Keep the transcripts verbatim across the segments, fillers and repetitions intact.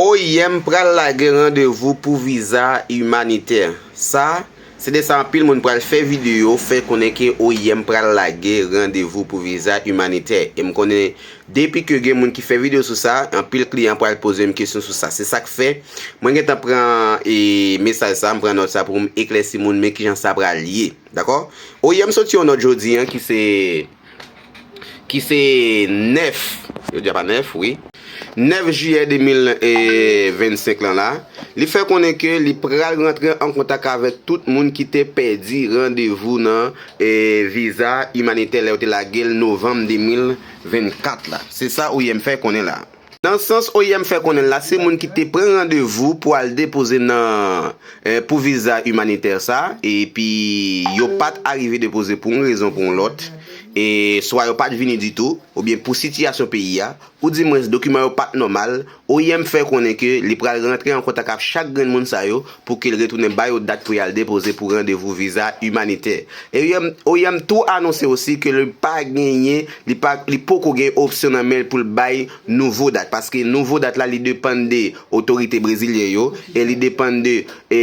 O I M pral lage randevou pou viza imanitè. Sa, se de sa anpil moun pral fè videyo, fè konnen ke O I M pral lage randevou pou viza imanitè. E m konnen depi ke gen moun ki fè videyo sou sa, anpil kliyan pral poze m kesyon sou sa. Se sa k fè, mwen gentan pran e, mesaj sa, m pran nòt sa pou m eklèsi moun men kijan sa pral ye. Dakò? O I M soti yon nòt jodi an ki se ki se nèf, yo di a pa nèf, wi. Nèf jiyè de mil vennsenk lan la, li fè konnen ke li pral rantre an kontak avèk tout moun ki te pèdi randevou nan e, viza imanitè lè yo te lage l novanm de mil vennkat la. Se sa O I M fè konnen la. Nan sans O I M fè konnen la, se moun ki te pran randevou pou al depoze nan e, pou viza imanitè sa, epi yo pa t arive depoze pou yon rezon pou yon lòt, e swa yo pa t vini ditou, oubyen pou sitiyasyon peyi a, oudimwens dokiman yo pa t nòmal, O I M fè konnen ke li pral rantre an kontak ak chak grenn moun sa yo pou ke l retounen ba yo dat pou y al depoze pou randevou viza imanitè. E O I M, O I M tou anonse osi ke li pa genyen, li pa, li poko gen opsyon nan men l pou l bay nouvo dat, paske nouvo dat la li depann de otorite brezilyen yo e li depann de e,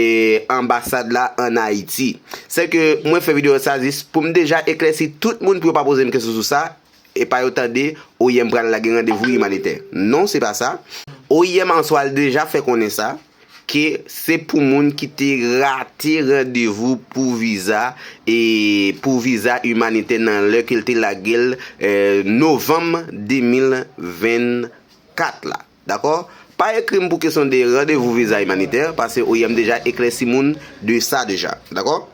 anbasad la ann Ayiti. Se ke mwen fè videyo sa jis pou m deja eklèsi tout moun pou yo pa poze m kesyon sou sa, e pa yo tande O I M pral lage randevou imanitè. Non, se pa sa. O I M an swa l deja fè konnen sa, ke se pou moun ki te rate randevou pou viza e pou viza imanitè nan lè ke l te lage l e, novanm de mil vennkat la. Dakò? Pa ekri m pou kesyon de randevou viza imanitè, paske O I M deja eklèsi moun de sa deja. Dakò?